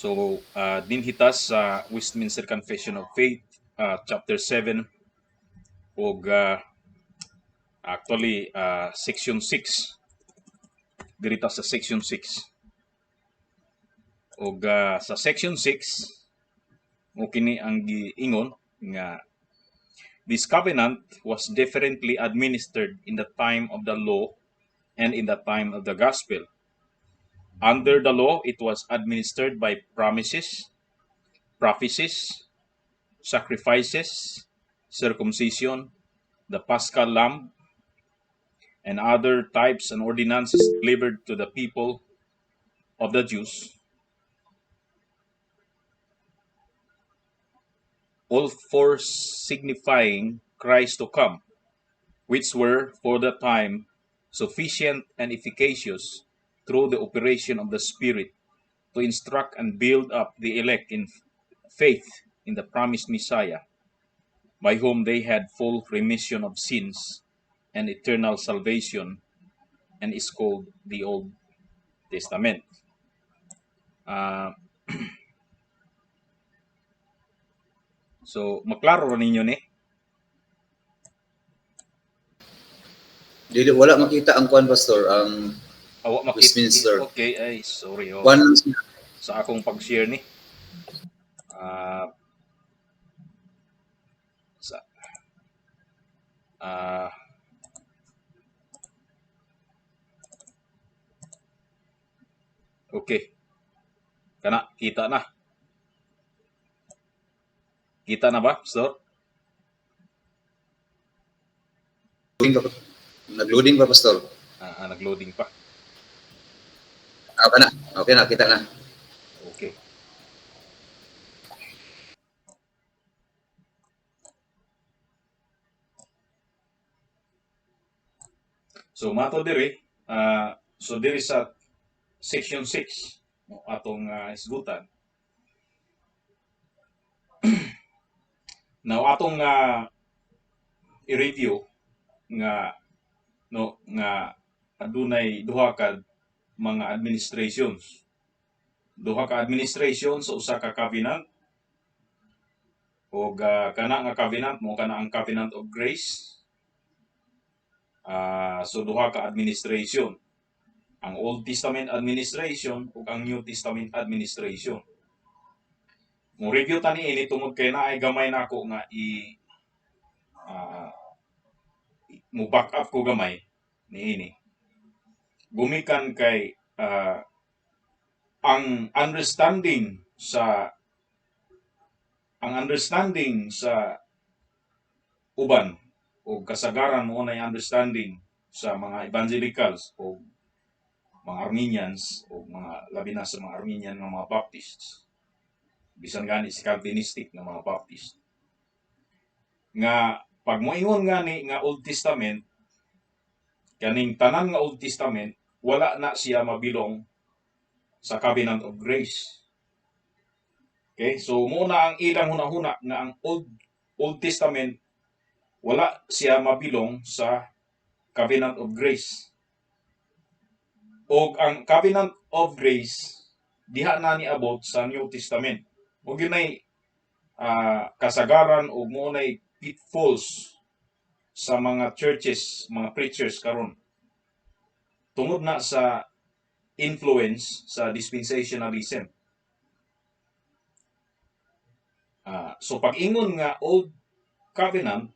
So dinhi ta sa Westminster Confession of Faith, chapter 7 ug actually section 6. Diri ta sa section 6. Ug sa section 6 mo kini ang giingon nga this covenant was differently administered in the time of the law and in the time of the gospel. Under the law, it was administered by promises, prophecies, sacrifices, circumcision, the Paschal lamb, and other types and ordinances delivered to the people of the Jews, all four signifying Christ to come, which were for the time sufficient and efficacious through the operation of the Spirit to instruct and build up the elect in faith in the promised Messiah, by whom they had full remission of sins and eternal salvation, and is called the Old Testament. So, maklaro ra ninyo ni? Dili, wala makita ang kuan, pastor, ang Awa makita. Westminster. Okay, ay sorry, oh. Kuan lang siya. Sa akong pag-share ni. Sa okay. Kana kita na. Kita na ba, Pastor? Loading pa, nag-loading pa, pastor. Nag-loading pa. Okay na. Okay na, kita na. Okay. So mato diri, so diri sa section 6 no, atong isgutan. Now atong i-review nga no nga adunay duha ka mga administrations. Duha ka administration sa usa ka covenant ug kana nga covenant mo kana ang covenant of grace. So duha ka administration. Ang Old Testament administration ug ang New Testament administration. Mo review ta niini tungod kay naay gamay nako nga i mo back up ko gamay niini. Gumikan kay ang understanding sa uban o kasagaran mo na understanding sa mga evangelicals o mga Arminians o mga labi na sa mga Arminian nga mga Baptists, bisan gani si Calvinistic nga mga Baptist, nga pag moingon ngani nga Old Testament, kaning tanan nga Old Testament wala na siya mabilong sa covenant of grace. Okay, so muna ang ilang hunahuna nga ang Old Testament wala siya mabilong sa covenant of grace. Og ang covenant of grace diha na niabot sa New Testament. Ug yun ay kasagaran ug mo nay pitfalls sa mga churches, mga preachers karon. Tungod na sa influence sa dispensationalism. So pag-ingon nga Old Covenant,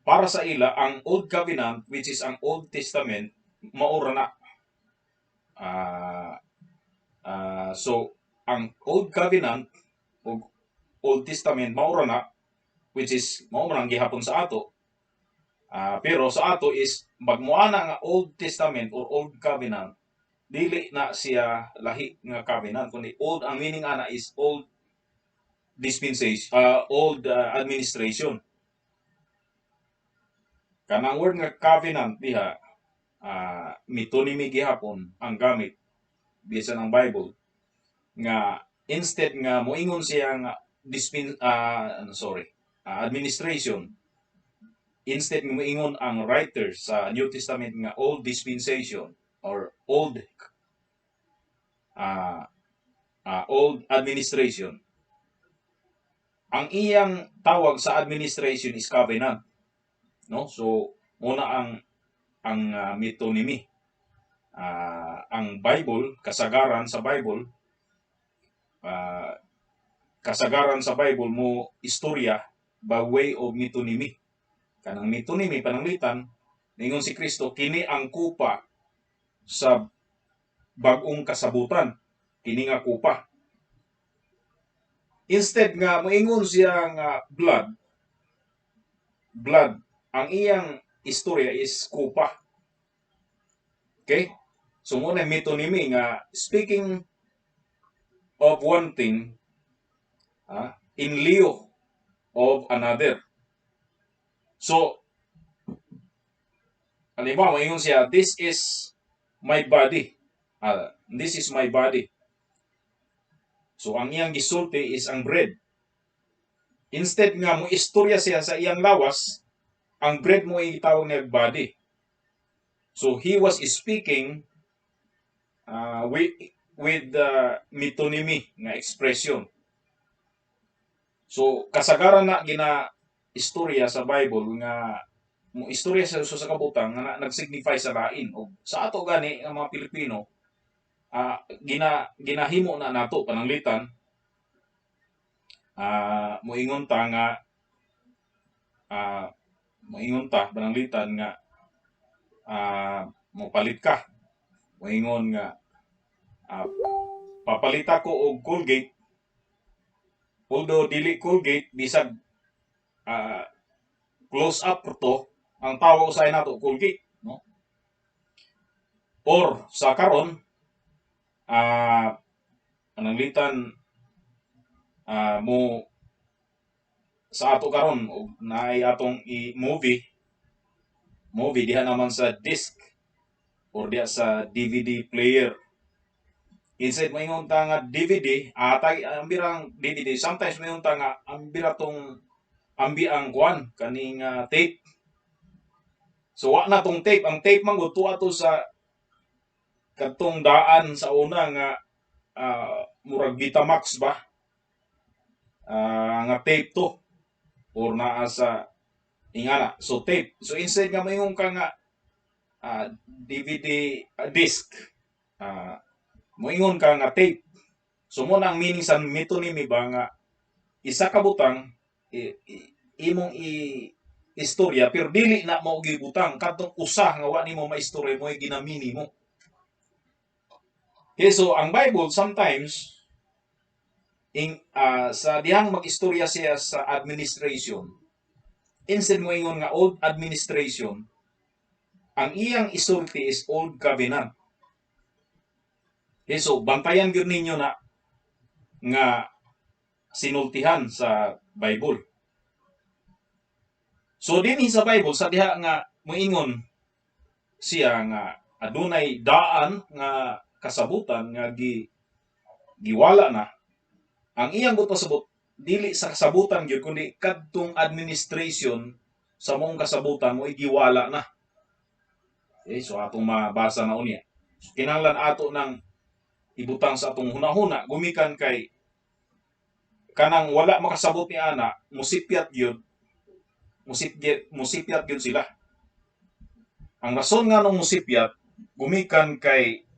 para sa ila ang Old Covenant, which is ang Old Testament, maura na. So ang Old Covenant ug Old Testament maura na, which is mao man ang gihapon sa ato. Pero sa ato is magmuana nga Old Testament or Old Covenant, dili na siya lahi nga covenant kundi old, ang meaning ana is old dispensation, old administration. Kanang word nga covenant diha, metonymy gihapon ang gamit bisan ang Bible nga instead nga moingon siya nga dispin ano, sorry, administration, instead nga moingon ang writer sa New Testament nga old dispensation or old old administration, ang iyang tawag sa administration is covenant, no? So muna ang metonymy. Ang Bible, kasagaran sa Bible mo istorya by way of metonymy. Kanang metonymy, pananglitan ningon si Kristo, "Kini ang kupa sa bag-ong kasabutan," kini nga kupa. Instead nga moingon siya nga blood, blood, ang iyang istorya is kupa. Okay? So muna metonymy nga speaking of one thing in lieu of another. So halimbawa, moingon siya, "This is my body." "This is my body." So ang iyang gisulti is ang bread. Instead nga mo istorya siya sa iyang lawas, ang bread mo itawag niya body. So he was speaking with the metonymy nga expression. So kasagaran na gina istorya sa Bible nga mo istorya sa kabutang nga nagsignify sa lain. Og sa ato gani nga mga Pilipino, ginahimo na nato. Pananglitan, moingon ta pananglitan nga mopalit ka, moingon nga "Papalit ako og Colgate," although dili Colgate, bisag Close Up to, ang tawag usahay nato Colgate, no? Or sa karon, pananglitan, mo sa ato karon og naay atong i-movie movie diha naman sa disc or diha sa DVD player, instead moingon ta nga DVD, atay ang birang DVD, sometimes moingon ta nga ang bira tong ambi ang kuan kaning tape. So wa na tong tape. Ang tape man gud tuwa to sa kadtong daan sa una nga murag Betamax ba nga tape to or naa sa ingana. So tape. So instead nga moingon ka nga DVD disc, moingon ka nga tape. So mo na ang meaning sa metonymy ba nga isa ka butang imong i istorya pero dili na mao gibutang, kadtong usa nga wa nimo maistorya mo ginamini mo. Okay, so ang Bible sometimes in sa dihang mag-istorya siya sa administration, instead mo ingon nga old administration, ang iyang isulti is old covenant. Okay, so bantayan gyud ninyo na nga sinultihan sa Bible. So dinhi sa Bible, sa diha nga moingon siya nga adunay daan nga kasabutan nga giwala na, ang iyang buot pasabot dili sa kasabutan gyud kundi kadtong administration sa maong kasabutan mo giwala na. Okay, so atong mabasa na unya. So, kinahanglan ato nang ibutang sa atong hunahuna gumikan kay kanang wala makasabot ni ana, musipyat gyud, musipyat gyud sila. Ang rason nga nung musipyat gumikan kay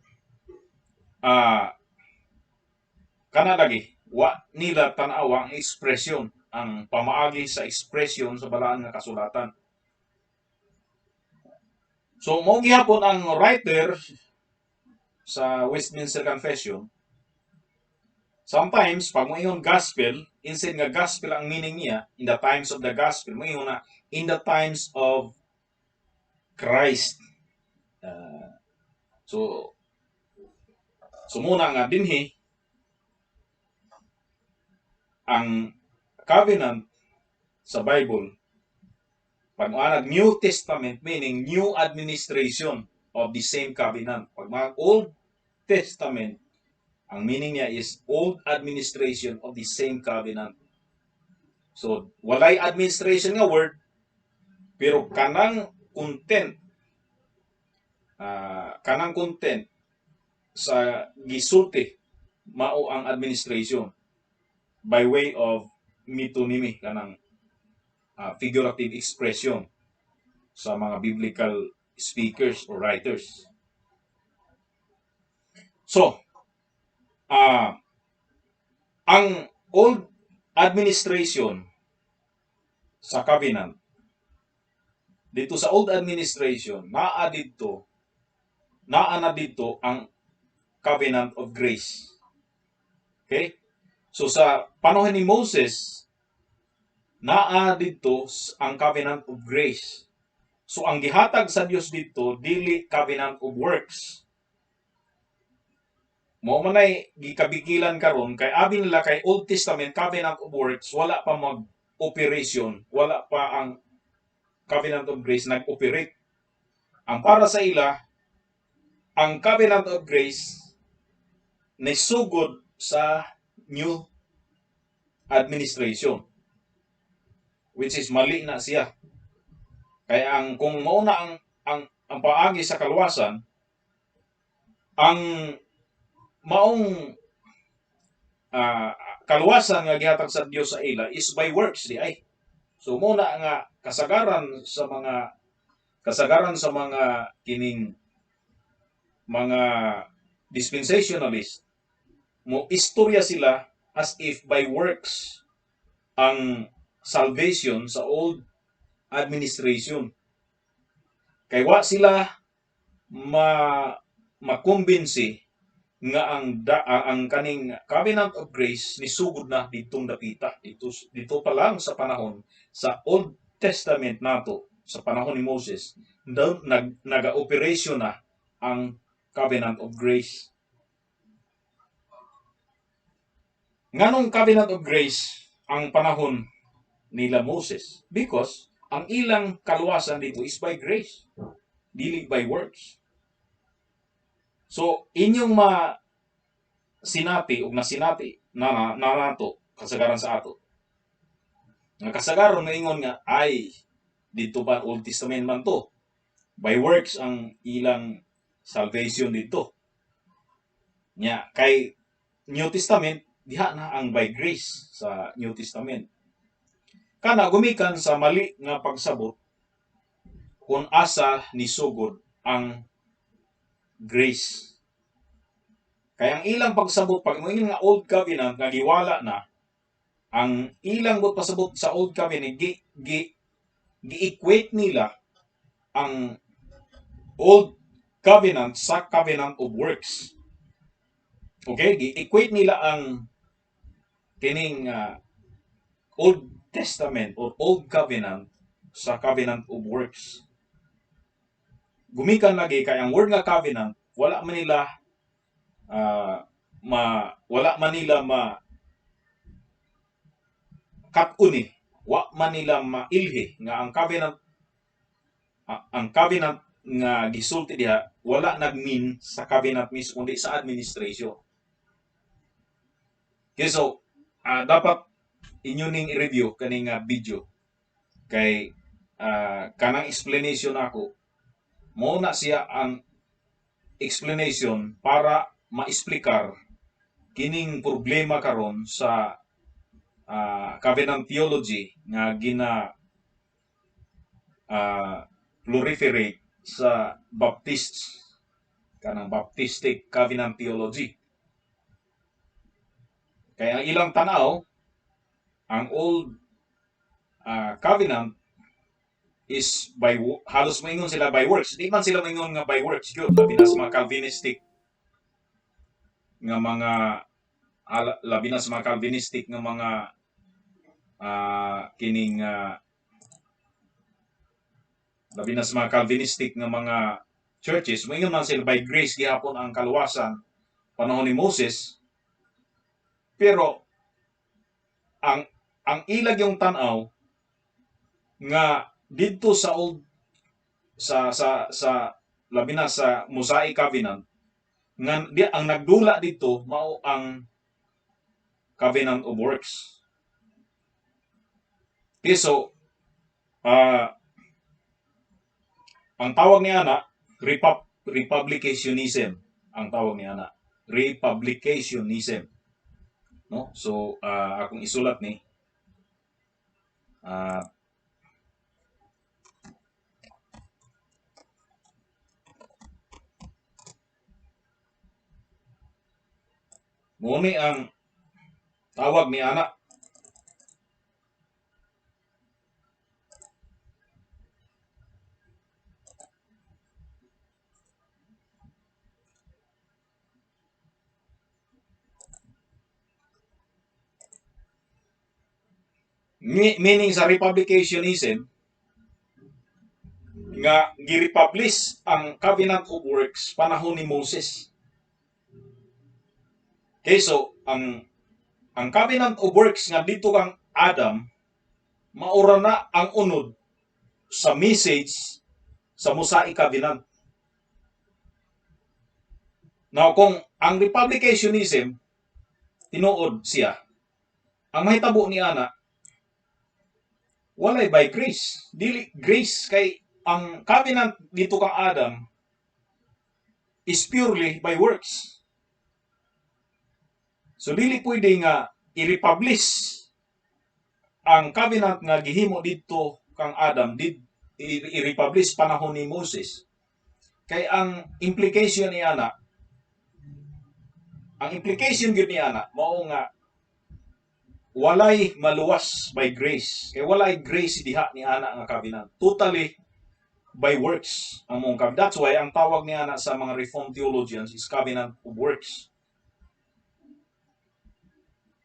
kana lagi wa nila tan-awa ang ekspresyon, ang pamaagi sa ekspresyon sa balaan nga kasulatan. So mao gihapon ang writer sa Westminster Confession, sometimes pag moingon gospel, instead nga gospel ang meaning niya, in the times of the gospel, moingon na in the times of Christ. So muna nga dinhi ang covenant sa Bible, pag mga New Testament, meaning new administration of the same covenant. Pag mga Old Testament, ang meaning niya is old administration of the same covenant. So walay administration nga word, pero kanang content sa gisulti mao ang administration by way of metonymy, kanang figurative expression sa mga biblical speakers or writers. So, ang old administration sa covenant, dito sa old administration, naa na dito ang covenant of grace. Okay? So sa panahon ni Moses, naa dito ang covenant of grace. So ang gihatag sa Dios dito dili covenant of works. Mao man ay gikabikilan karon kay abi nila kay Old Testament covenant of works, wala pa mag operation, wala pa ang covenant of grace nag-operate. Ang para sa ila, ang covenant of grace nisugod sa new administration, which is mali na siya. Kaya ang kung mao na ang paagi sa kaluwasan, ang maong kaluwasan nga gihatag sa Dios sa ila is by works di ay. So mao na nga kasagaran sa mga kining mga dispensationalist, mo istorya sila as if by works ang salvation sa old administration. Kay wa sila ma makumbinsi nga ang kaning covenant of grace nisugod na ditong dapita dito dito pa lang sa panahon sa Old Testament nato, sa panahon ni Moses daw naga-operation na ang covenant of grace. Nganong covenant of grace ang panahon nila Moses? Because ang ilang kaluwasan dito is by grace, dili by works. So inyong ma sinati ug nasinati na nato kasagaran sa ato nga kasagaran maingon nga ay dito pa Old Testament man to, by works ang ilang salvation dito nya. Kay New Testament, diha na ang by grace sa New Testament. Kana gumikan sa mali nga pagsabot kung asa nisugod ang grace. Kaya ang ilang pagsabot, pag moingon nga Old Covenant nga giwala na, ang ilang but pasabot sa Old Covenant, gi, gi, gi-equate nila ang Old Covenant sa covenant of works. Okay? Gi-equate nila ang kining Old Testament or Old Covenant sa covenant of works. Gumikan lagi kay ang word nga covenant, wala man nila ma kat-uni, wa man nila mailhi nga ang covenant nga gisulti diha wala nag-mean sa covenant mismo kundi sa administration. Okay, so dapat inyo ning i-review kaning video kay kanang explanation ako, mo na siya ang explanation para maexplikar kining problema karon sa covenant theology nga gina proliferate sa Baptists, kanang Baptistic covenant theology. Kaya ang ilang tanaw, ang old covenant is by halos maingon sila by works. Di man sila maingon nga by works gyud, labi na sa mga Calvinistic nga mga labi na sa mga Calvinistic nga mga kining labi na sa mga Calvinistic nga mga churches, maingon man sila by grace gihapon ang kaluwasan panahon ni Moses. Pero ang ilag yung tan-aw nga didto sa old sa labi na sa Mosaic Covenant nga di, ang nagdula dito mao ang covenant of works. Okay, so ang tawag ni ana republicationism ang tawag ni ana. Republicationism. No? So akong isulat ni mao ni ang tawag ni ana. Meaning sa republicationism nga gi-republish ang covenant of works panahon ni Moses. Okay, so ang covenant of works nga dito kang Adam maura na ang unod sa message sa Mosaic Covenant. Now kung ang republicationism tinuod siya, ang mahitabo ni ana walay by grace. Dili grace kay ang covenant dito kang Adam is purely by works. So dili pwede nga i-republish ang covenant nga gihimo dito kang Adam did i-republish panahon ni Moses. Kay ang implication ni ana, ang implication gyud ni ana mao nga walay maluwas by grace. Kay walay grace diha ni ana nga covenant. Totally by works ang mong covenant. That's why ang tawag ni ana sa mga Reformed theologians is covenant of works.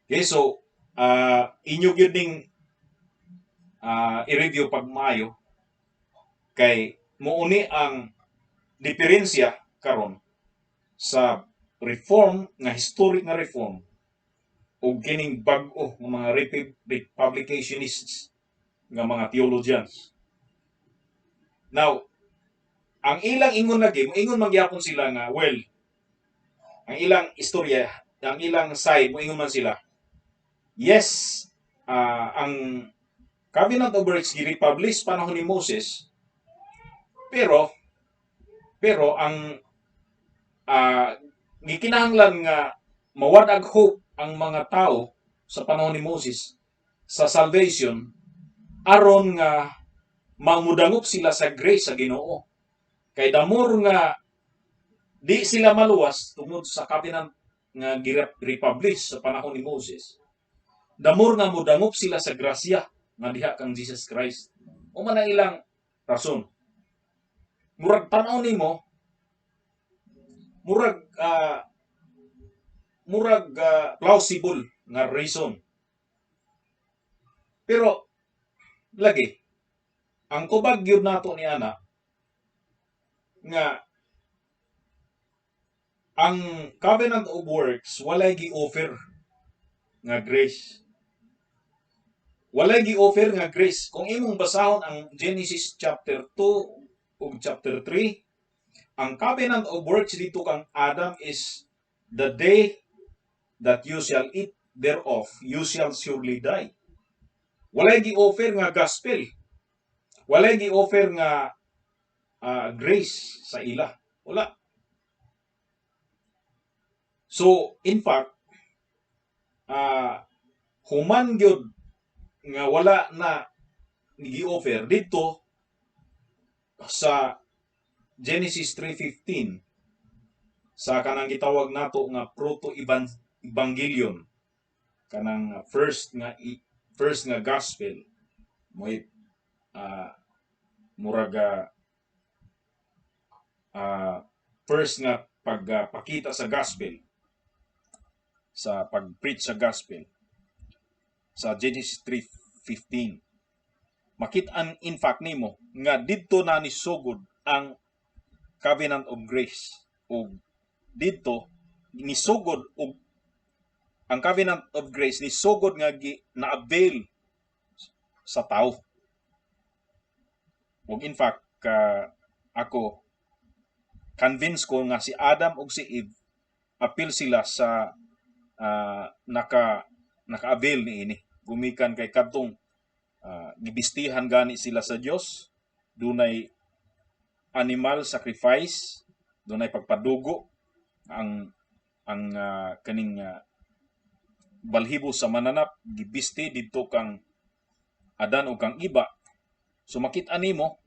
Okay, so inyo gyud ning i-review pag maayo kay muuni ang diferensya karon sa reform nga historic nga reform o kining bag-o nga mga republicationists nga mga theologians. Now, ang ilang ingon lagi, moingon man gyapon sila nga, well, ang ilang istorya, ang ilang side, moingon man sila, yes, ang covenant of works gi-republish panahon ni Moses, pero ang gikinahanglan nga mawad-ag hope ang mga tao sa panahon ni Moses sa salvation aron nga mamudangop sila sa grace sa Ginoo. Kay damor nga di sila maluwas tungod sa covenant nga gi-republish sa panahon ni Moses. Damor nga mudangop sila sa grasya nga diha kang Jesus Christ. O man ang ilang rason. Murag tan-aw nimo, murag plausible nga reason. Pero lagi ang tubag gyud nato ni ana nga ang covenant of works walay gi-offer nga grace. Walay gi-offer nga grace. Kung imong basahon ang Genesis chapter 2 ug chapter 3, ang covenant of works dito kang Adam is the day that you shall eat thereof, you shall surely die. Walay gi-offer nga gospel. Walay gi-offer nga grace sa ila. Wala. So, in fact, human gyud nga wala na gi-offer dito sa Genesis 3:15 sa kanang gitawag nato nga proto-evangelion, kanang first nga gospel mo'y muraga first nga pagpakita sa gospel, sa pag-preach sa gospel sa Genesis 3:15. Makit-an in fact nimo nga didto na ni sugod ang covenant of grace, ug didto nisugod og ang covenant of grace nisugod nga na-avail sa tao. Ug in fact ako convince ko nga si Adam ug si Eve apil sila sa naka-avail niini. Gumikan kay kadtong gibistihan gani sila sa Dios, dunay animal sacrifice, dunay pagpadugo ang Ang kaning balhibo sa mananap gibisti didto kang Adan ug kang Eva. So makita nimo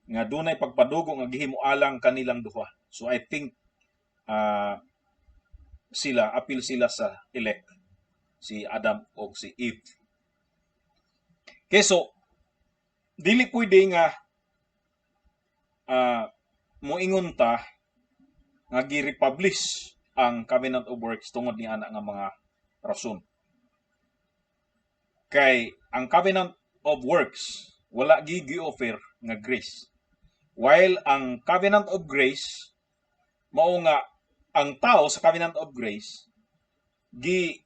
nga dunay pagpadugo nga gihimo alang kanilang duha. So I think sila apil sila sa elect, si Adam o si Eve. Okay, so dili pwede nga moingon ta nga gi-republish ang covenant of works tungod ni ana nga mga rason. Kay ang covenant of works wala gi-offer nga grace. While ang covenant of grace, mao nga ang tao sa covenant of grace gi,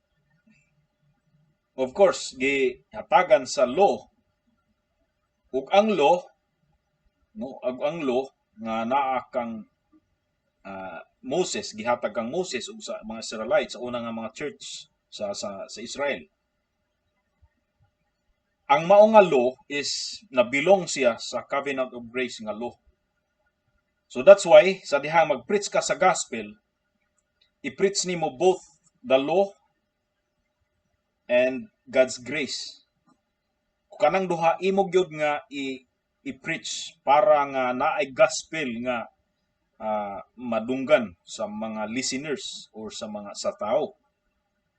of course, gi hatagan sa law, ug ang law, no, ug ang law nga naa kang Moses, gihatag kang Moses ug sa mga Israelites sa una nga mga church sa Israel, ang mao nga law is na-belong siya sa covenant of grace nga law. So that's why sa dihang mag-preach ka sa gospel, i-preach nimo both the law and God's grace. Kanang duha imo gyud nga i i-preach para nga naay gospel nga madunggan sa mga listeners or sa mga sa tao.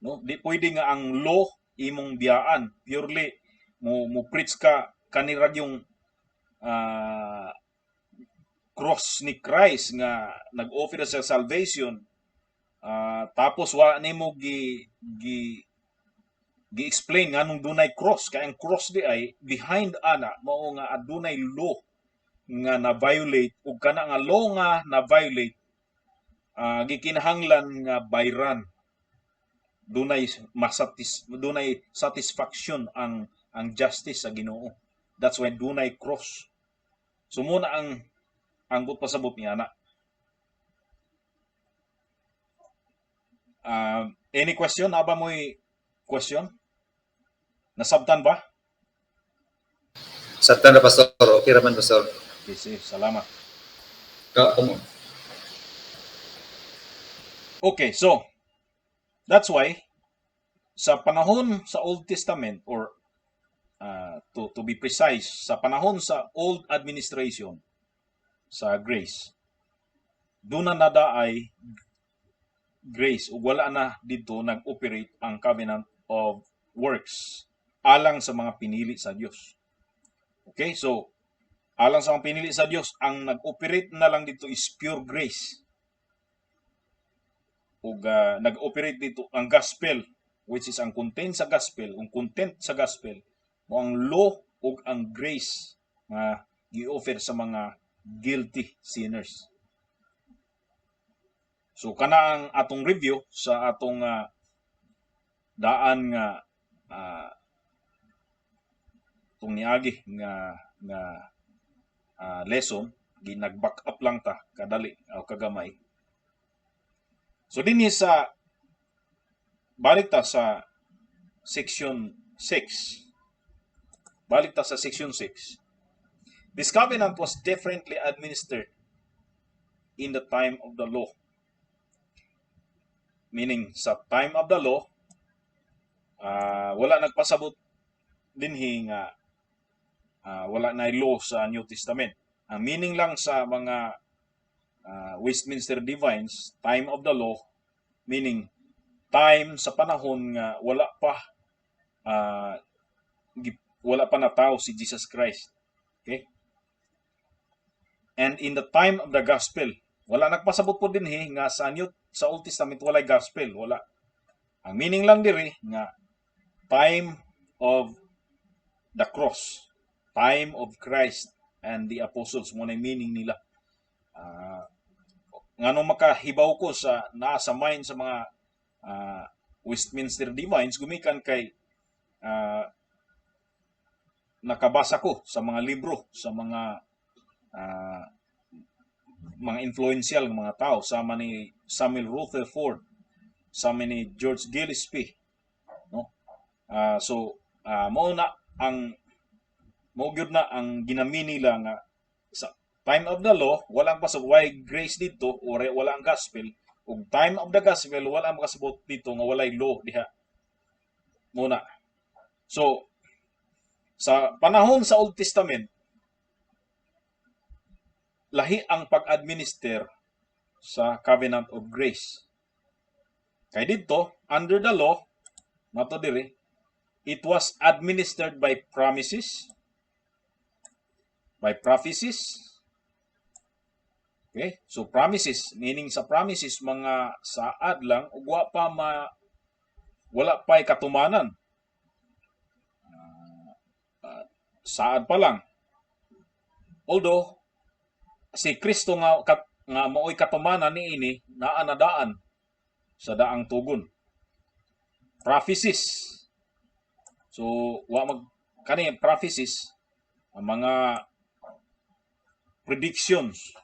No, di pwede nga ang law imong biyaan, purely mo mo preach ka kanira yung cross ni Christ nga nag-offer sa salvation, tapos wa nimo gi gi gi-explain nganong dunay cross, kay ang cross di ay behind ana mao nga adunay law nga na-violate, ug kana nga law nga na-violate, gikinahanglan nga bayran, dunay satisfaction ang justice sa Ginoo. That's why dunay cross. So mao na ang buot pasabot niya na. Any question? Naa ba mo'y question? Nasabtan ba? Sabtan na, Pastor. Okay raman, Pastor. Okay, sige, salamat. Ka kamo. Okay, so that's why sa panahon sa Old Testament, or to be precise, sa panahon sa Old Administration sa grace, doon na nada ay grace ug wala na dito nag-operate ang covenant of works alang sa mga pinili sa Dios. Okay, so alang sa mga pinili sa Dios, ang nag-operate na lang dito is pure grace. Ug nag-operate dito ang gospel, which is ang content sa gospel, ang content sa gospel mo ang law ug ang grace nga gi-offer sa mga guilty sinners. So kana ang atong review sa atong daan nga atong niagi nga nga lesson, ginag-back up lang ta kadali o kagamay. So dinhi sa balik ta sa section 6. Balik ta sa section 6. This covenant was differently administered in the time of the law. Meaning sa time of the law, wala nagpasabot dinhi nga wala na law sa New Testament. Ang meaning lang sa mga Westminster Divines, time of the law, meaning time sa panahon nga wala pa natawo si Jesus Christ. Okay? And in the time of the gospel, wala nagpasabot po dinhi nga sa Old Testament walay gospel, wala. Ang meaning lang diri nga time of the cross, time of Christ and the apostles, mo na meaning nila. Nganong makahibaw ko sa naa sa mind sa mga Westminster Divines, gumikan kay nakabasa ko sa mga libro sa mga influential nga mga tao sama ni Samuel Rutherford, sama ni George Gillespie, no? So mao na ang mao gyud na ang ginami nila nga sa panahon sa law, Time of the law, walang pasok, way grace dito or wala ang gospel. Ug time of the gospel, wala makasabot dito nga walay law diha. Muna. So, sa panahon sa Old Testament, lahi ang pag-administer sa covenant of grace. Kay dito, under the law, mato diri, it was administered by promises, by prophecies. Okay? So promises, meaning sa promises mga saad lang ug wa pa ma wala pa katumanan. Saad pa lang. Although si Kristo nga maoy katumanan niini naa na daan sa daang tugon. Prophecies. So wa mag kani prophecies, ang mga predictions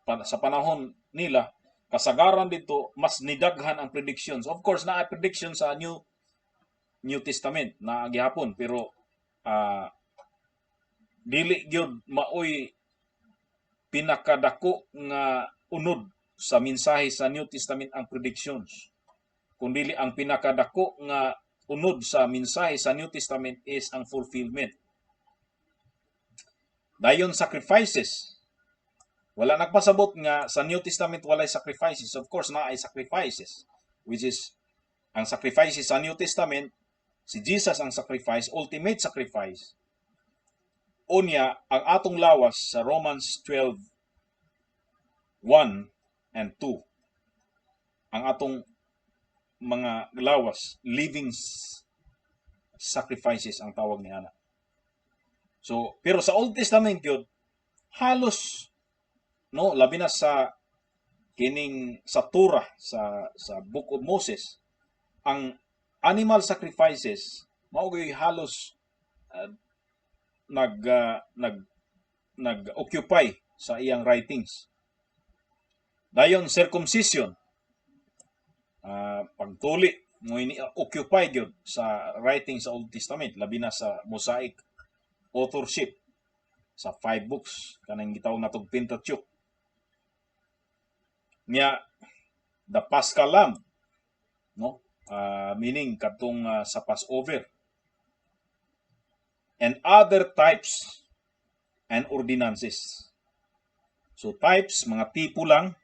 pa, sa panahon nila, kasagaran dito mas nidaghan ang predictions. Of course, naa prediction sa New Testament na gihapon, pero dili gyud maoy pinakadako nga unod sa mensahe sa New Testament ang predictions. Kung dili ang pinakadako nga unod sa mensahe sa New Testament is ang fulfillment. Dayon, sacrifices. Wala nagpasabot nga sa New Testament walay sacrifices. Of course, naay sacrifices, which is ang sacrifices sa New Testament, si Jesus ang sacrifice, ultimate sacrifice. Unya, ang atong lawas sa Romans 12, 1 and 2. Ang atong mga lawas, living sacrifices ang tawag ni ana. So, pero sa Old Testament yun, halos, no, labi na sa kining sa Torah, sa Book of Moses, ang animal sacrifices mao gyud halos nag nag nag-occupy sa iyang writings. Dayon, circumcision, pagtuli mo ini occupy gyud sa writing sa Old Testament, labi na sa Mosaic authorship sa five books kanang gitawag natog Pentateuch. Nya the Paschal Lamb, no, meaning kadtong sa Passover and other types and ordinances. So types, mga tipo lang.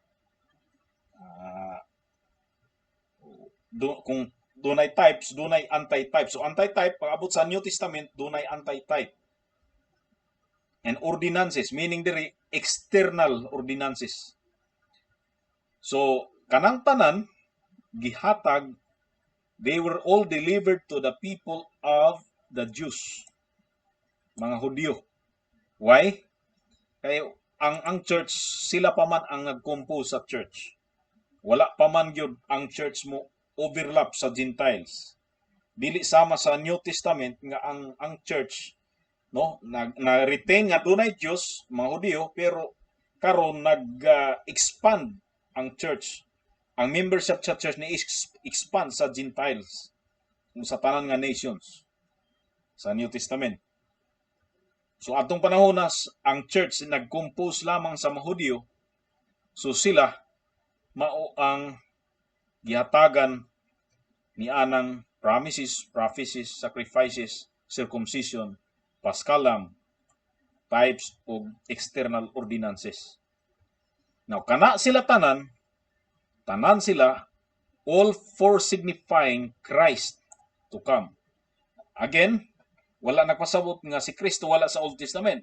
Kung dunay types, dunay anti-type. So anti-type, pag abot sa New Testament, dunay anti-type. And ordinances, meaning diri external ordinances. So kanang tanan gihatag, they were all delivered to the people of the Jews. Mga Hudyo. Why? Kay ang church, sila pa man ang nag-compose sa church. Wala pa man gyud ang church mo overlap sa Gentiles. Dili sama sa New Testament nga ang church, no, nag na retain nga dunay Dios, mga Hudyo, pero karon nag-expand ang church. Ang membership sa church ni expand sa Gentiles, kung sa tanan nga nations sa New Testament. So atong panahon na ang church nag-compose lamang sa mga Hudyo, so sila mao ang gihatagan ni anang promises, prophecies, sacrifices, circumcision, Paschal Lamb, types ug external ordinances. Now kana sila tanan, tanan sila, all for signifying Christ to come. Again, wala nagpasabot nga si Kristo wala sa Old Testament.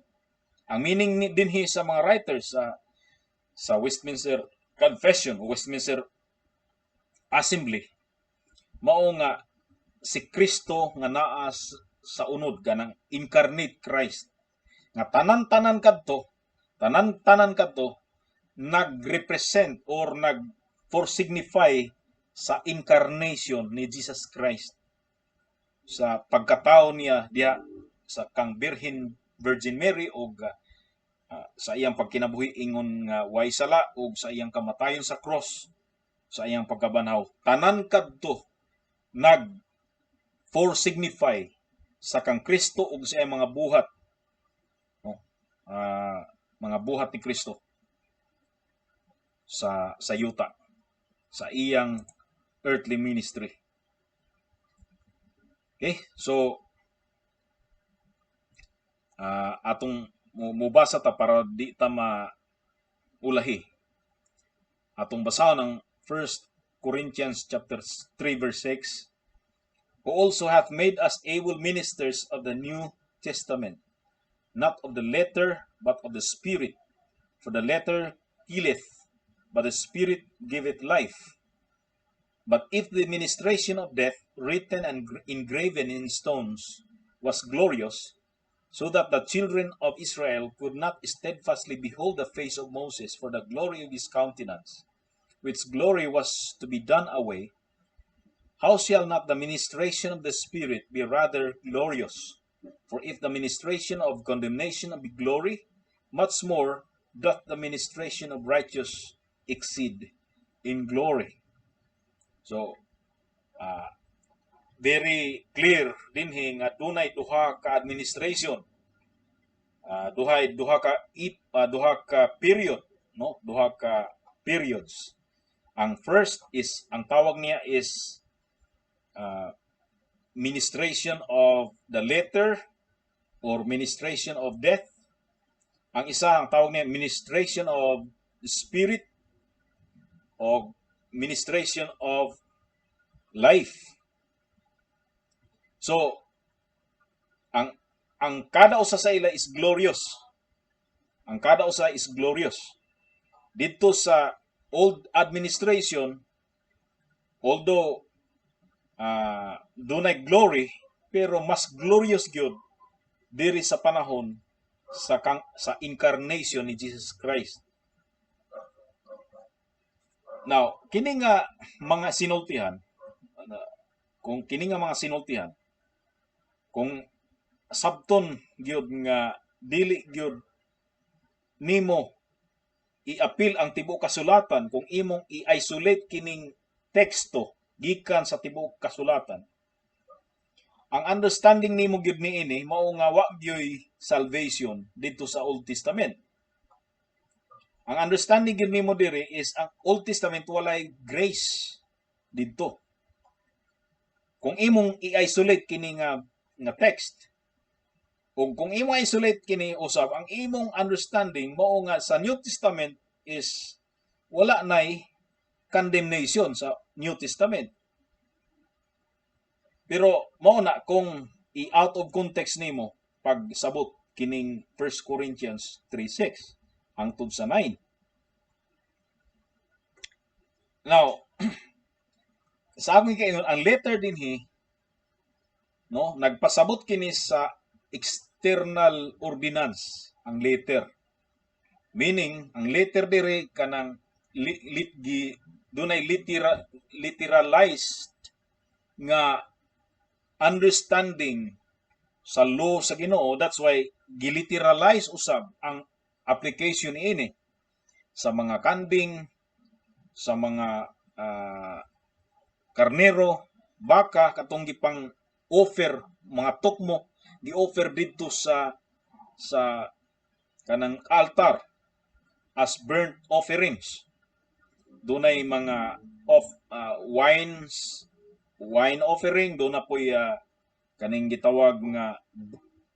Ang meaning ni dinhi sa mga writers sa Westminster Confession o Westminster Assembly mao nga si Kristo nga naa sa unod, kanang incarnate Christ nga tanan-tanan kadto nag-represent or nag foresignify sa incarnation ni Jesus Christ sa pagkatao niya diha sa kang Virgin Virgin Mary og sa iyang pagkinabuhi ingon nga way sala ug sa iyang kamatayon sa cross, sa iyang pagkabanhaw. Tanan kadto nag foresignify sa kang Kristo ug sa iyang mga buhat, no. Mga buhat ni Kristo sa yuta, sa iyang earthly ministry. Okay? So atong mubasa ta para di ta ma ulahi. Atong basahon ang 1 Corinthians chapter 3 verse 6, "Who also hath made us able ministers of the New Testament, not of the letter, but of the Spirit. For the letter killeth, but the Spirit giveth life. But if the ministration of death, written and engraven in stones, was glorious, so that the children of Israel could not steadfastly behold the face of Moses for the glory of his countenance, which glory was to be done away, how shall not the ministration of the Spirit be rather glorious? For if the ministration of condemnation be glory, much more doth the ministration of righteousness exceed in glory." So, very clear dinhi nga dunay duha ka administration. Duhay duha ka period, no? Duha ka periods. Ang first is, ang tawag niya is ministration of the letter or ministration of death. Ang isa, ang tawag niya, ministration of the Spirit o ministration of life. So, ang kada usa sa ila is glorious. Ang kada usa is glorious. Dito sa old administration, although dunay glory, pero mas glorious gyud diri sa panahon sa incarnation ni Jesus Christ. Now, kini nga mga sinultihan, kung kini nga mga sinultihan, kung sabton gyud nga dili gyud nimo i-apil ang tibuok kasulatan, kung imong i-isolate kining teksto gikan sa tibuok kasulatan, ang understanding nimo gyud niini mao nga wa gyoy salvation didto sa Old Testament. Ang understanding gyud nimo diri is ang Old Testament walay grace didto. Kung imong i-isolate kini nga text, ug kung imong isolate kini usab, ang imong understanding mao nga sa New Testament is wala nay condemnation sa New Testament. Pero mao na kung i-out of context nimo pagsabot kining 1 Corinthians 3:6 hangtod sa 9. Now, sa akong kaingon, ang letter dinhi, no, nagpasabot kini sa external ordinance ang letter. Meaning, ang letter diri kanang li, lit, gi, dunay literalized nga understanding sa law sa Ginoo. That's why giliteralize usab ang application ini sa mga kanding, sa mga karnero, baka, katong gipang offer, mga tukmo gi-offer didto sa kanang altar as burnt offerings. Dunay mga of wines, wine offering, duna poy kaning gitawag nga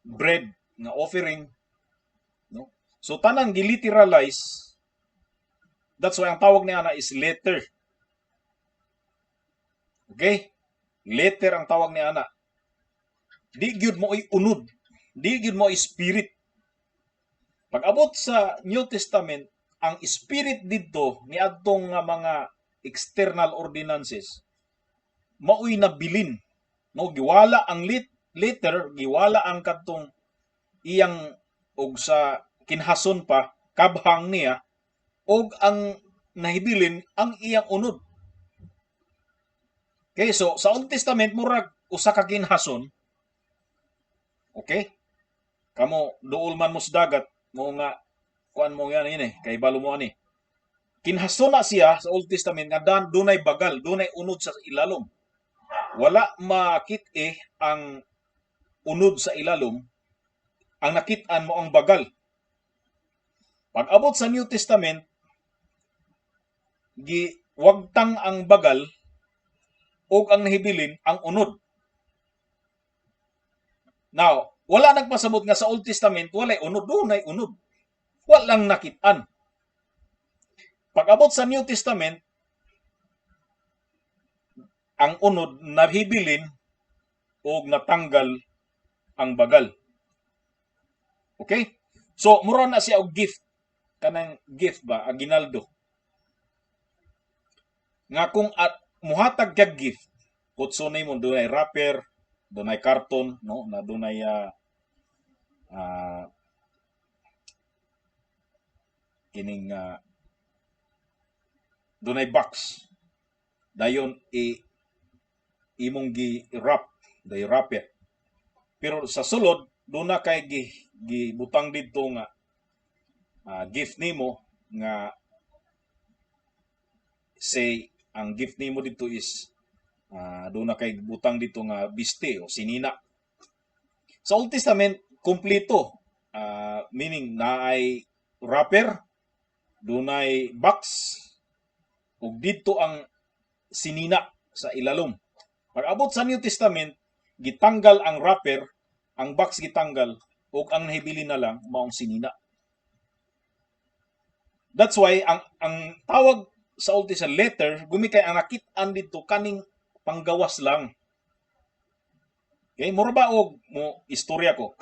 bread nga offering, no? So tanan giliteralize. That's why ang tawag niya na is letter. Okay? Letter ang tawag niya ana. Di gyud mo unod, di gyud mo spirit. Pag abot sa New Testament, ang spirit didto niadtong nga mga external ordinances maoy nabilin, no? Giwala ang letter, giwala ang kadtong iyang og sa kinhason pa kabhang niya, og ang nahibilin ang iyang unod. Okay, so sa Old Testament murag usa ka kinhason. Okay? Kamo duol man mo sa dagat mo nga kuan mo yan ini kay balo mo ani. Kinhason na siya sa Old Testament nga dan dunay bagal, dunay unod sa ilalom. Wala makit-e ang unod sa ilalom, ang nakit-an mo ang bagal. Pag abot sa New Testament, giwagtang ang bagal ug ang nahibilin ang unod. Now, wala nagpasabot nga sa Old Testament walay unod, dunay unod. Walang nakit-an. Pag abot sa New Testament, ang unod nahibilin ug natanggal ang bagal. Okay? So, mura na siya og gift. Kanang gift ba, aginaldo. Nga kung at muhatag kag gift, kutso nimo dunay wrapper, dunay karton, no, na dunay kining dunay box. Dayon i imong gi wrap, day wrapper. Pero sa sulod duna kay gi gibutang didto nga gift nimo, nga say ang gift nimo didto is duna kay butang dito nga biste o sinina. Sa Old Testament kompleto, meaning naay wrapper, dunay box ug didto ang sinina sa ilalom. Pag abot sa New Testament, gitanggal ang wrapper, ang box gitanggal ug ang nahibilin na lang maong sinina. That's why ang tawag sa Old Testament letter, gumikay ang nakit-an didto kaning panggawas lang. Okay, mura ba og mo istorya ko.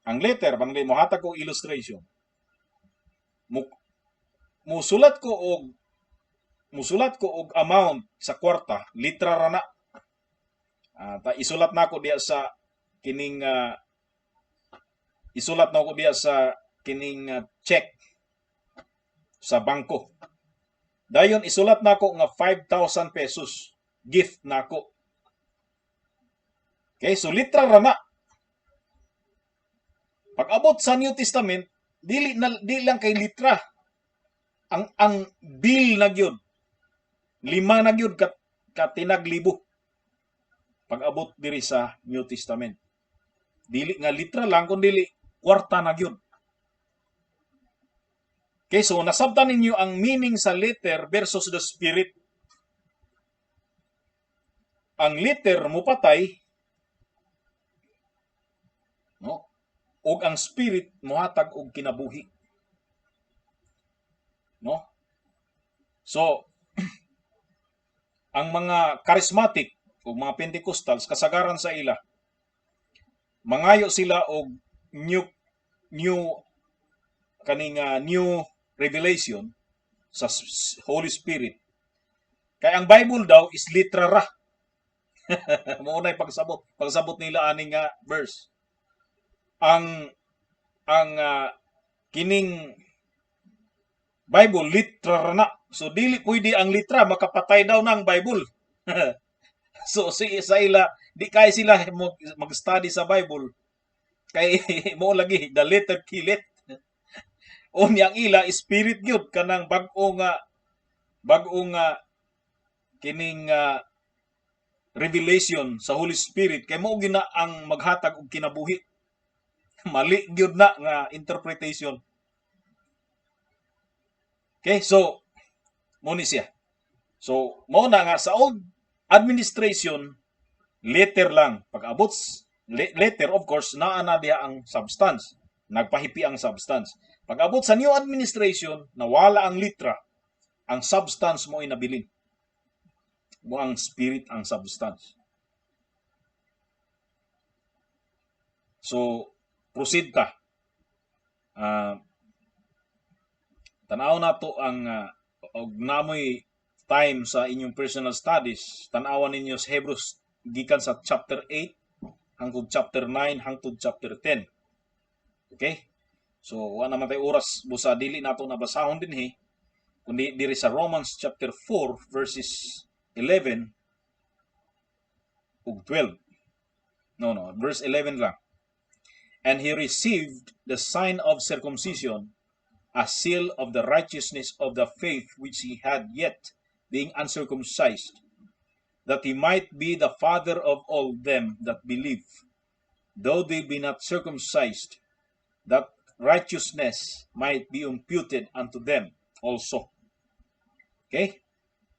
Ang letter, pananglit mo hatag ko illustration. Mo musulat ko og amount sa kwarta, litra ra na. Ta isulat na ko diya sa kining check sa bangko. Dayon isulat nako nga 5,000 pesos gift nako. Okay, so litra ra na. Pag abot sa New Testament, dili na di lang kay litra. Ang bill na gyud. Lima na gyud ka tinag libo. Pag abot diri sa New Testament. Dili nga litra lang kun dili kwarta na gyud. Okay, so nasabtan ninyo ang meaning sa letter versus the spirit. Ang letter mupatay, no? Ug ang spirit mohatag og kinabuhi. No? So, ang mga charismatic ug mga Pentecostals, kasagaran sa ila mangayo sila og new new kaning new revelation sa Holy Spirit. Kay ang Bible daw is litra ra. Mao nay pagsabot nila ani nga verse. Ang kining Bible litra ra na. So dili pwede ang litra, makapatay daw ng Bible. So si sa ila di kay sila mag-study sa Bible kay mo lagi the letter kill it. Unya ang ila spirit gyud, kanang bag-o nga kining revelation sa Holy Spirit kay mao gina ang maghatag og kinabuhi. Mali gyud na nga interpretation. Okay, so mo ni siya. So mao na nga sa old administration letter lang. Pag abot letter, of course naa na diha ang substance. Nagpahipi ang substance. Pag abot sa new administration, nawala ang litra. Ang substance mo ay nabilin. Mo ang spirit ang substance. So, proceed ta. Tanaw na to ang og namoy time sa inyong personal studies, tanawan ninyo sa Hebrews gikan sa chapter 8 hangtod chapter 9 hangtod chapter 10. Okay? So, wa naman tay oras busa dili nato nabasahon dinhi kundi diri sa Romans chapter 4 verses 11 ug 12. No, verse 11 lang. "And he received the sign of circumcision, a seal of the righteousness of the faith which he had yet being uncircumcised, that he might be the father of all them that believe, though they be not circumcised, that righteousness might be imputed unto them also. Okay?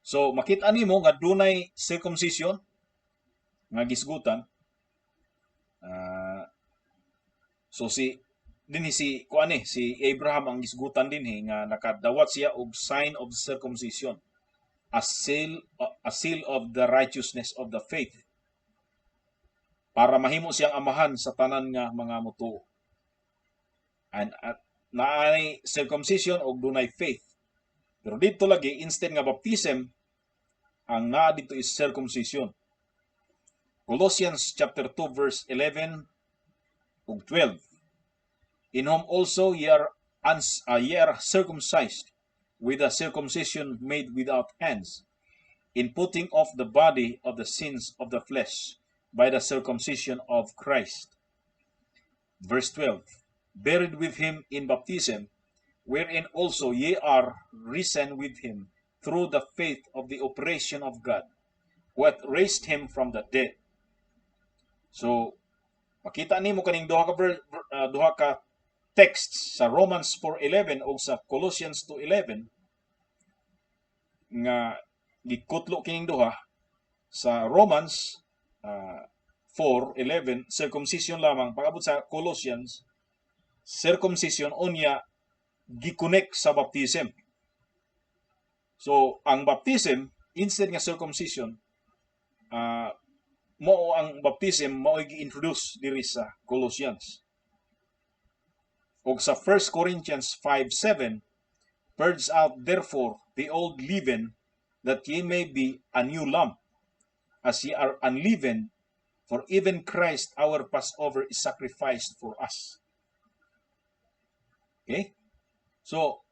So makita nimo nga dunay circumcision nga gisgutan. So si dinhi si kuan ni si Abraham ang gisgutan dinhi nga nakadawat siya og sign of circumcision, a seal of the righteousness of the faith, para mahimo siyang amahan sa tanan nga mga mutuo. And at naay circumcision og dunay faith. Pero dito lagi, instead nga baptism, ang naa dito is circumcision. Colossians chapter 2 verse 11 ug 12. In whom also ye are circumcised with a circumcision made without hands, in putting off the body of the sins of the flesh by the circumcision of Christ. Verse 12. Buried with him in baptism, wherein also ye are risen with him through the faith of the operation of God, who hath raised him from the dead. So, makita nimo kaning duha ka texts sa Romans 4:11 o sa Colossians 2:11 nga gikutlo kining duha. Sa Romans 4:11, circumcision lamang. Pag-abot sa Colossians, circumcision unya gi-connect sa baptism. So ang baptism instead nga circumcision, mao ang baptism mao gi-introduce diri sa Colossians. Og sa 1 Corinthians 5:7, "Purge out therefore the old leaven, that ye may be a new lump, as ye are unleavened, for even Christ our Passover is sacrificed for us." Okay? So,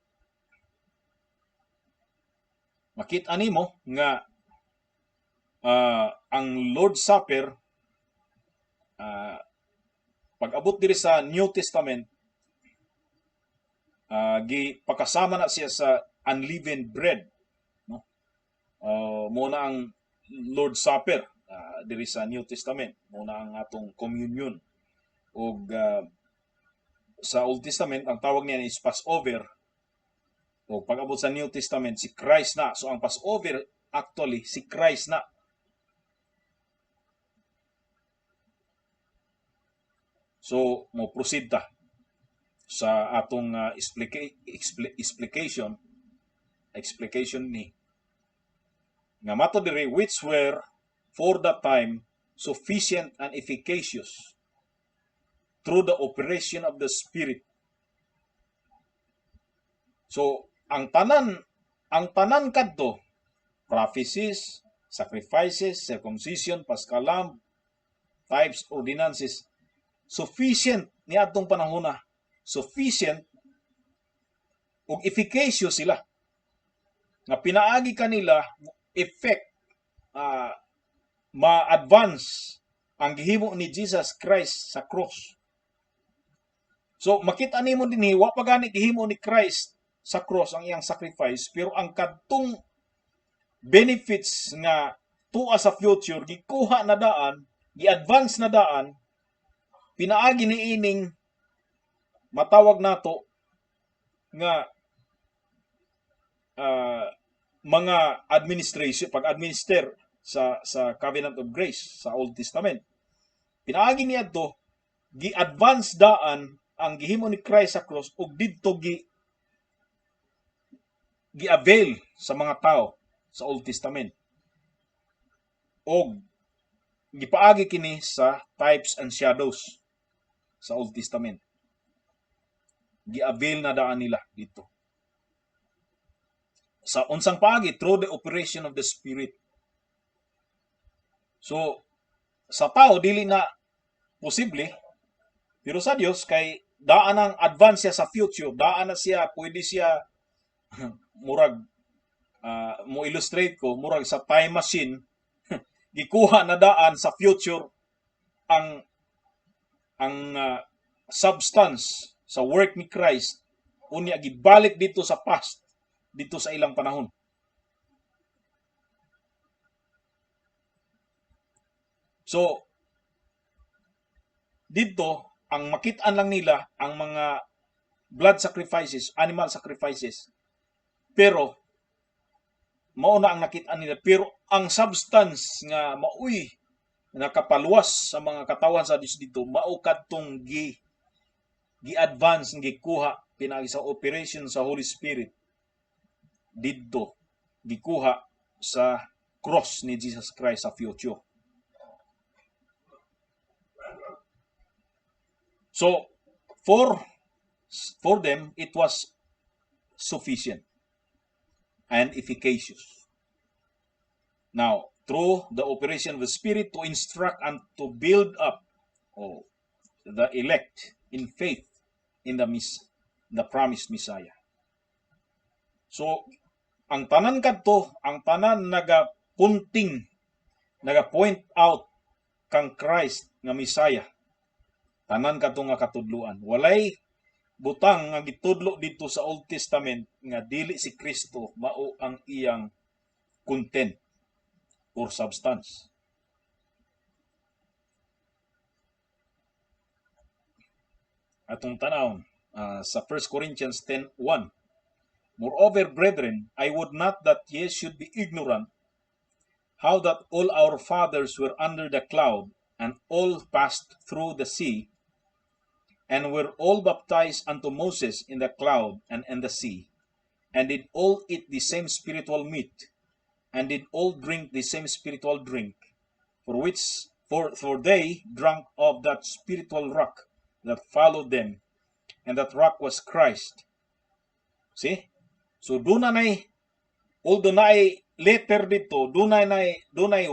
makita nimo nga ang Lord's Supper, pag-abot diri sa New Testament, gipakasama na siya sa unleavened bread, no? Mo na ang Lord's Supper diri sa New Testament, mo na ang atong communion. Ug sa Old Testament, ang tawag niya is Passover. O pag-abot sa New Testament, si Christ na. So ang Passover actually si Christ na. So mo proceed ta sa atong explication ni nga mato diri, "which were for that time sufficient and efficacious through the operation of the Spirit." So ang tanan kadto, prophecies, sacrifices, circumcision, paschal lamb, types, ordinances, sufficient niadtong panahona, sufficient ug efficacious sila nga pinaagi kanila effect, ma-advance ang gihimo ni Jesus Christ sa cross. So makita nimo dinhi, wa pa gani gihimo ni Christ sa cross ang iyang sacrifice, pero ang kadtong benefits nga tuwa sa future gikuha na daan, gi-advance na daan pinaagi ni ining matawag nato nga mga administration, pag-administer sa Covenant of Grace sa Old Testament. Pinaagi niadto, gi-advance daan ang gihimo ni Christ sa cross ug didto gi-avail sa mga tao sa Old Testament. Og gipaagi kini sa types and shadows sa Old Testament. Gi-avail na daan nila dito. Sa unsang paagi? Through the operation of the Spirit. So sa tao dili na posible, pero sa Dios kay daan ang advance siya sa future, daan na siya, pwede siya murag, mo illustrate ko, murag sa time machine, gikuha na daan sa future ang substance sa work ni Christ, unya gibalik dito sa past, dito sa ilang panahon. So dito ang makit-an lang nila ang mga Blood sacrifices, animal sacrifices. Pero mao na ang nakita nila, pero ang substance nga maoy nakapaluwas sa mga katawan sa Dios dito, mao kadtong gi gi-advance, gikuha pinaagi sa operation sa Holy Spirit didto, gikuha sa cross ni Jesus Christ sa future. So for them it was sufficient and efficacious. Now, through the operation of the Spirit to instruct and to build up, oh, the elect in faith in the promised Messiah. So, ang tanan kadto, ang tanan naga-punting, naga-point out kang Christ nga Messiah. Tanan kadto nga katudloan. Walay butang nga gitudlo dito sa Old Testament nga dili si Kristo mao ang iyang content or substance. Atong tanawon sa 1 Corinthians 10:1. "Moreover, brethren, I would not that ye should be ignorant how that all our fathers were under the cloud, and all passed through the sea, and were all baptized unto Moses in the cloud and in the sea, and did all eat the same spiritual meat, and did all drink the same spiritual drink, for they drank of that spiritual rock that followed them, and that rock was Christ." See? So doon na nay, although naay letter dito, dunay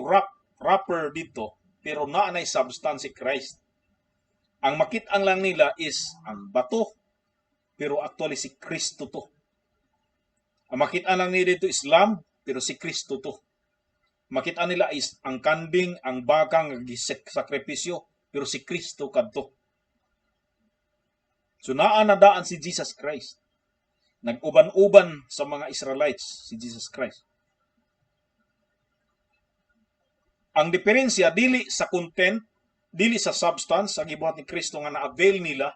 wrapper dito, pero naa nay substance si Christ. Ang makit-ang lang nila is ang bato, pero actually si Kristo to. Ang makit-an lang nila dito is lamb, pero si Kristo to. Makita nila is ang kanding, ang bakang sakripisyo, pero si Kristo kadto. So naa na daan si Jesus Christ. Nag-uban-uban sa mga Israelites si Jesus Christ. Ang diferensya dili sa content, dili sa substance sa gibuhat ni Kristo nga na-avail nila.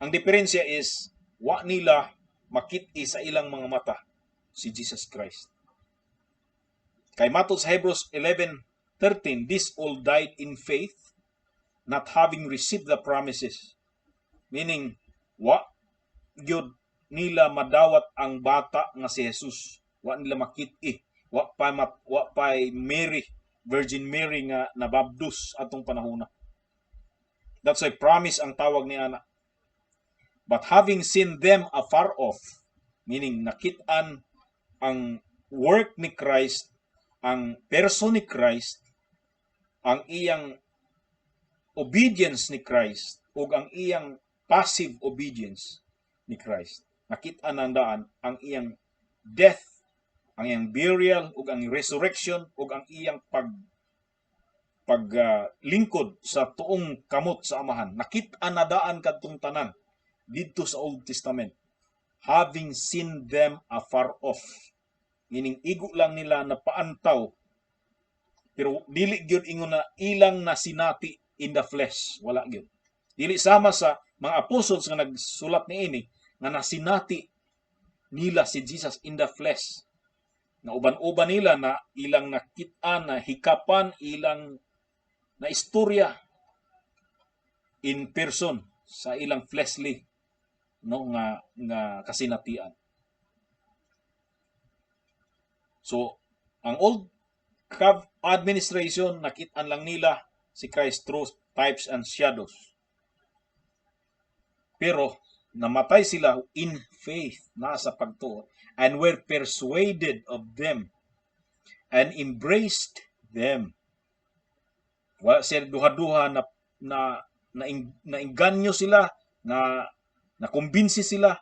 Ang diferensya is wa nila makit-i sa ilang mga mata si Jesus Christ. Kay matod sa Hebrews 11:13, "This all died in faith, not having received the promises." Meaning, wa gyud nila madawat ang bata nga si Jesus. Wa nila makit-i. Wa pa Mary, Virgin Mary nga nababdus atong panahona. That's why promise ang tawag ni ana. But having seen them afar off, meaning nakit-an ang work ni Christ, ang person ni Christ, ang iyang obedience ni Christ, ug ang iyang passive obedience ni Christ. Nakit-an ang daan ang iyang death, ang iyang burial, ug ang resurrection, ug ang iyang pag paglingkod sa tuong kamot sa Amahan. Nakit-an na daan kadtong tanan didto sa Old Testament. Having seen them afar off. Meaning igo lang nila na paantaw, pero dili gyud ingon na ilang nasinati in the flesh. Wala gyud. Dili sama sa mga apostles nga nagsulat niini nga nasinati nila si Jesus in the flesh. Na uban-uban nila, na ilang nakit-an, na hikapan, ilang na istorya in person sa ilang fleshly, no, nga nga kasinatian. So ang Old administration, nakit-an lang nila si Christ through types and shadows. Pero namatay sila in faith, nasa pagtuo, and were persuaded of them and embraced them. Wala sila duha-duha na na na nainganyo sila, na nakumbinsi sila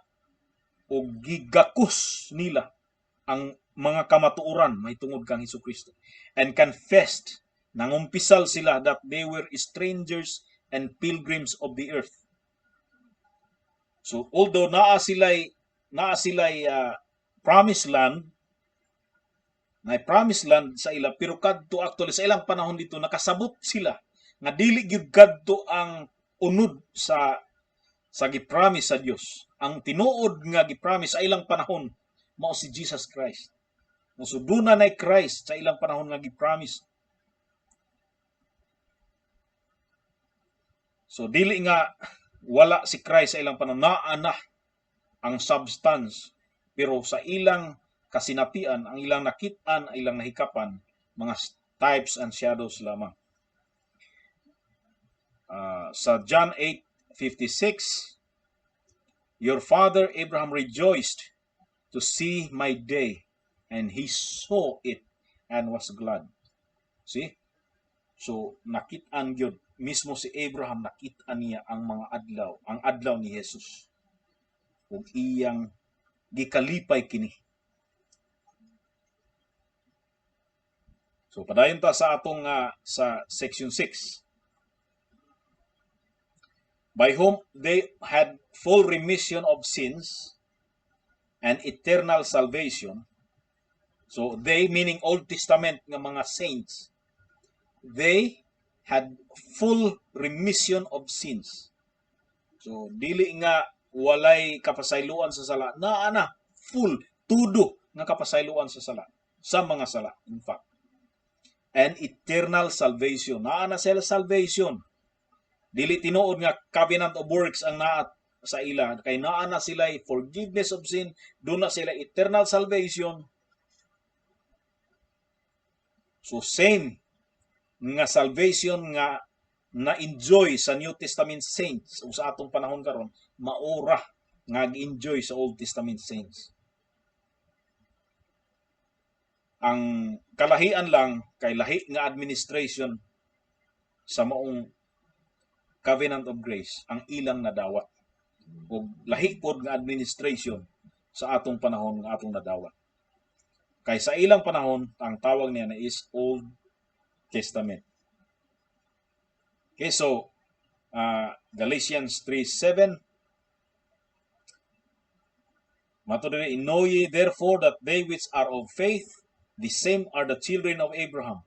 o gigakos nila ang mga kamatuoran mahitungod kang Hesukristo, and confessed, nangumpisal sila, that they were strangers and pilgrims of the earth. So although naa sila'y promised land, na promised land sa ila, pero kadto actually sa ilang panahon dito nakasabot sila nga dili gyud kadto ang unod sa Sa gipromise sa Dios. Ang tinuod nga gipromise sa ilang panahon mao si Jesus Christ. So duna na Christ sa ilang panahon nga gipromise. So dili nga wala si Christ sa ilang panahon, naa na ang substance, pero sa ilang kasinatian, ang ilang nakit-an, ang ilang nahikapan, mga types and shadows lamang. Sa John 8:56, "Your father Abraham rejoiced to see my day, and he saw it and was glad." See? So nakit-an gyud mismo si Abraham, nakit-an niya ang mga adlaw, ang adlaw ni Jesus. Ug iyang gikalipay kini. So padayon ta sa atong sa section 6. By whom they had full remission of sins and eternal salvation. So they, meaning Old Testament nga mga saints, they had full remission of sins. So dili nga walay kapasayloan sa sala, naa na full tudo nga kapasayloan sa sala, sa mga sala in fact. And eternal salvation. Naa na sila salvation. Dili tinuod nga covenant of works ang naa sa ila, kay naa na sila forgiveness of sin, doon na sila eternal salvation. So same nga salvation nga na-enjoy sa New Testament saints o sa atong panahon karon, maura nga gi-enjoy sa Old Testament saints. Ang kalahian lang kay lahi nga administration sa maong covenant of grace ang ilang nadawat, ug lahi pod nga administration sa atong panahon nga atong nadawat. Kay sa ilang panahon ang tawag niya na is Old Testament. Okay, so Galatians 3:7, mato diri, "Know ye therefore that they which are of faith, the same are the children of Abraham.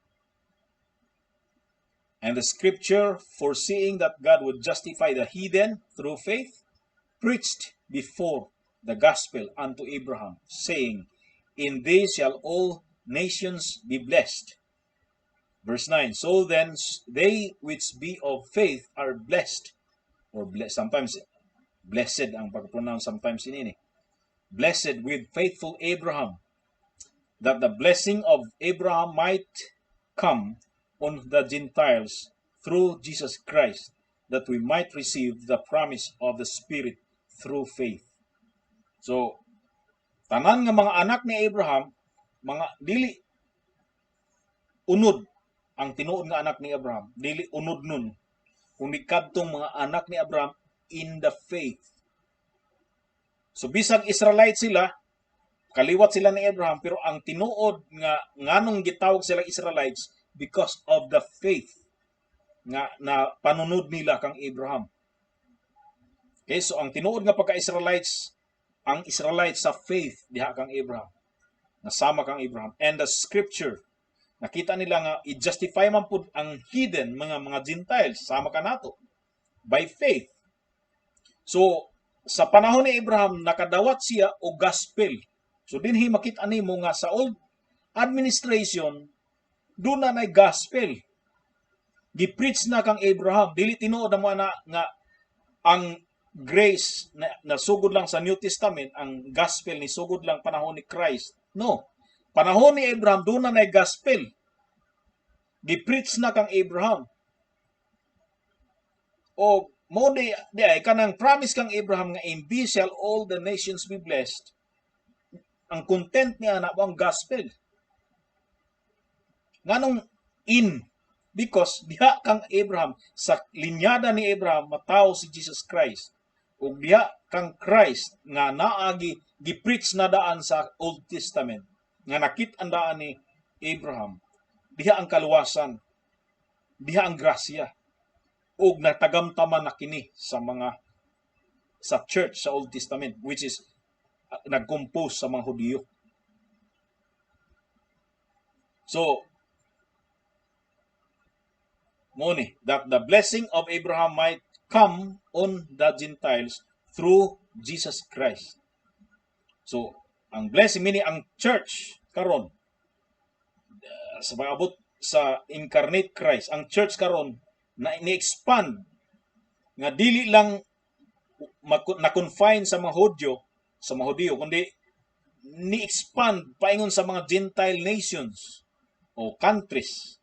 And the scripture, foreseeing that God would justify the heathen through faith, preached before the gospel unto Abraham, saying, In thee shall all nations be blessed." Verse 9, "So then they which be of faith are blessed," or blessed, sometimes blessed ang pag-pronounce sometimes ini. "Blessed with faithful Abraham, that the blessing of Abraham might come on the Gentiles through Jesus Christ, that we might receive the promise of the Spirit through faith." So, tanan nga mga anak ni Abraham, mga dili unod ang tinuod nga anak ni Abraham, dili unod nun, kundi kadtong mga anak ni Abraham in the faith. So bisag Israelite sila, kaliwat sila ni Abraham, pero ang tinuod nga nganong gitawag sila Israelites because of the faith nga na panunod nila kang Abraham. Okay, so ang tinuod nga pagka-Israelites, ang Israelites sa faith diha kang Abraham. Nasama kang Abraham. And the scripture, nakita nila nga i-justify man pud ang heathen, mga Gentiles, sama ka nato by faith. So sa panahon ni Abraham nakadawat siya og gospel. So dinhi makita nimo nga sa old administration doon na nay gospel. Gi-preach na kang Abraham. Dili tinuod na mo na nga ang grace na nasugod lang sa New Testament, ang gospel ni sugod lang panahon ni Christ. No. Panahon ni Abraham doon na nay gospel. Gi-preach na kang Abraham. O mo di ay kanang promise kang Abraham nga in thee shall all the nations be blessed. Ang content niya na ang gospel. Nganong in? Because diha kang Abraham, sa linyada ni Abraham matawo si Jesus Christ. Ug diha kang Christ nga naagi gi-preach na daan sa Old Testament nga nakit-an daan ni Abraham. Diha ang kaluwasan. Diha ang grasya. Ug natagamtaman na kini sa mga sa church sa Old Testament, which is nag-compose sa mga Hudiyo. So, mo ni, that the blessing of Abraham might come on the Gentiles through Jesus Christ. So, ang blessing, meaning ang church karon sa pag-abot sa incarnate Christ, ang church karon na ni-expand nga dili lang na-confine sa mga Hudyo, kundi ni-expand paingon sa mga Gentile nations o countries,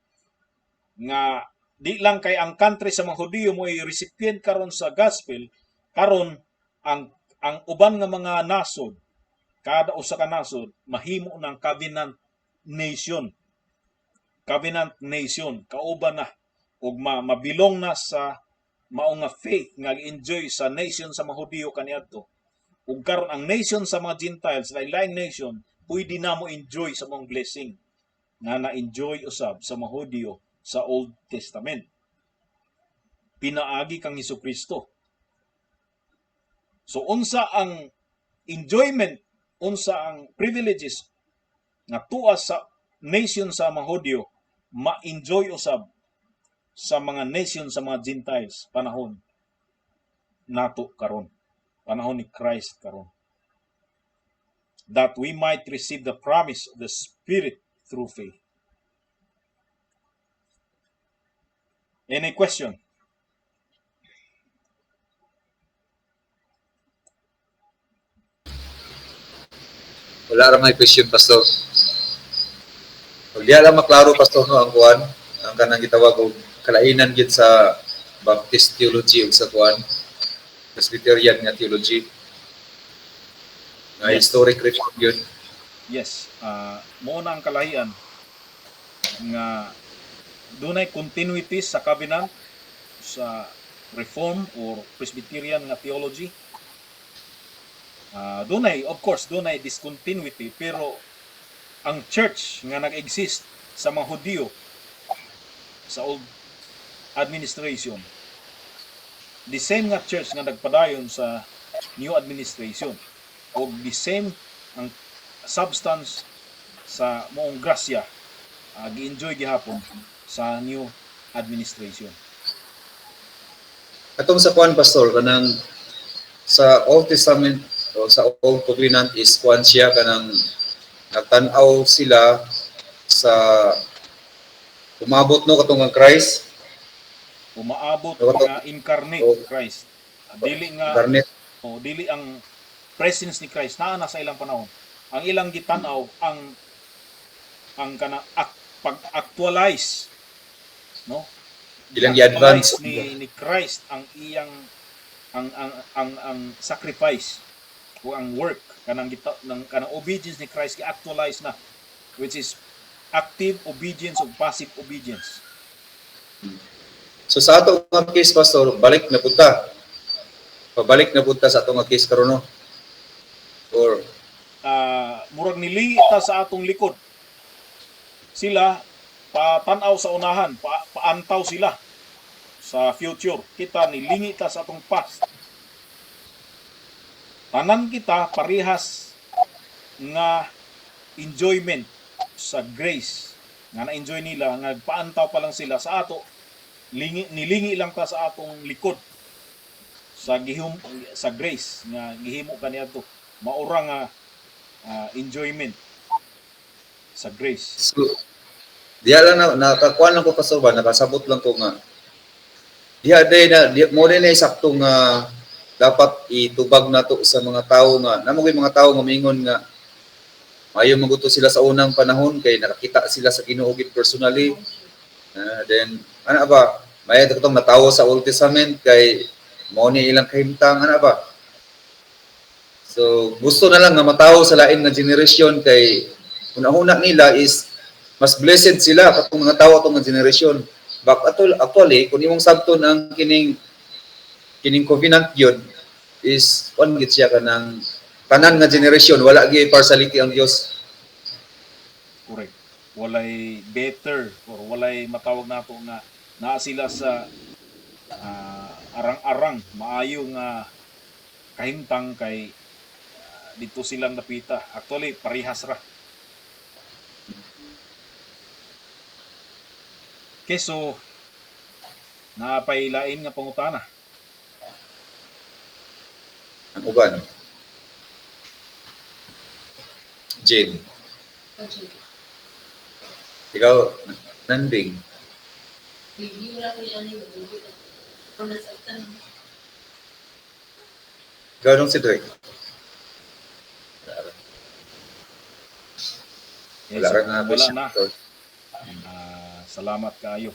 nga di lang kay ang country sa mga Hudyo mo recipient karon sa gospel. Karon ang uban nga mga nasod, kada usa ka nasod mahimo ng covenant nation, covenant nation, kauban na ug mabilong na sa mao nga faith nga enjoy sa nation sa mga Hudyo kaniadto. Ug karon ang nation sa mga Gentiles, lain nation, pwede na mo enjoy sa mga blessing nga na-enjoy usab sa mga Hudyo sa Old Testament pinaagi kang Kristo. So unsa ang enjoyment, unsa ang privileges nga tuwa sa nation sa mga Hudyo, ma-enjoy usab sa mga nation sa mga Gentiles panahon nato karon, panahon ni Christ karon, that we might receive the promise of the Spirit through faith. Any question? Wala ra may question, Pastor. Pag diha lang maklaro, Pastor, no, ang kuan, ang kanang gitawag og kalainan gid sa Baptist theology ug sa kuan, Presbyterian nga theology. Nga Yes. historic reform yun. Yes, mao na ang kalahian nga dunay continuity sa covenant sa Reform or Presbyterian nga theology. Dunay, of course, dunay discontinuity, pero ang church nga nag-exist sa mga Hudyo sa old administration, the same nga church nga nagpadayon sa new administration, og the same ang substance sa moong grasya gi-enjoy gihapon sa new administration. Atong sa kuan, Pastor, kanang sa Old Testament o sa Old Covenant is kuan siya, kanang nagtan-aw sila sa umabot, no, katong ang Christ. Umaabot Pero nga incarnate Oh. Christ. Dili nga Incarnate. O, dili ang presence ni Christ naa na sa ilang panahon. Ang ilang gitan-aw ang kana pag-actualize, no? Ilang gi-advance. Gi-actualize ni Christ ang iyang ang sacrifice o ang work kanang gita, ng kanang obedience ni Christ gi-actualize na, which is active obedience o passive obedience. So sa ato nga case, Pastor, balik na punta. Pabalik na punta sa ato nga case karon, no? Or Murag nilingi ta sa atong likod. Sila patanaw sa unahan, paantaw sila sa future. Kita nilingi ta sa atong past. Tanan kita parehas nga enjoyment sa grace nga na-enjoy nila, nga paantaw pa lang sila sa ato, lingi, nilingi lang ta sa atong likod sa gihum sa grace nga gihimo kaniadto, maura nga enjoyment sa grace. So diha lang na, nakakuan lang ko, Pastor, ba, nakasabot lang ko nga diha day na di, mo din na sakto nga dapat itubag nato sa mga tawo nga namo kay mga tawo nga mingon nga maayo maguto sila sa unang panahon kay nakakita sila sa Ginoo gid personally. Then ana ba, may katong natawo sa Old Testament kay mao ni ilang kahimtang, ana ba. So gusto na lang nga matawo sa lain nga generation kay una-una nila is mas blessed sila katong mga tawo atong nga generation. But actually kung imong sabton ang kining kining covenant yun is one gid siya kanang tanan nga generation, wala gyud partiality ang Dios. Correct. Walay better or walay matawag nato nga naa sila sa arang-arang maayo nga kahimtang kay dito silang napita. Actually parehas ra. Okay, so napay lain nga pangutana. Ang uban. Jane, Okay. ikaw, Nanding. Review lang ko yan yung kung nasaktan. Ikaw nung si Drake. Yes, Wala ka na wala question. na. Ah, salamat kaayo.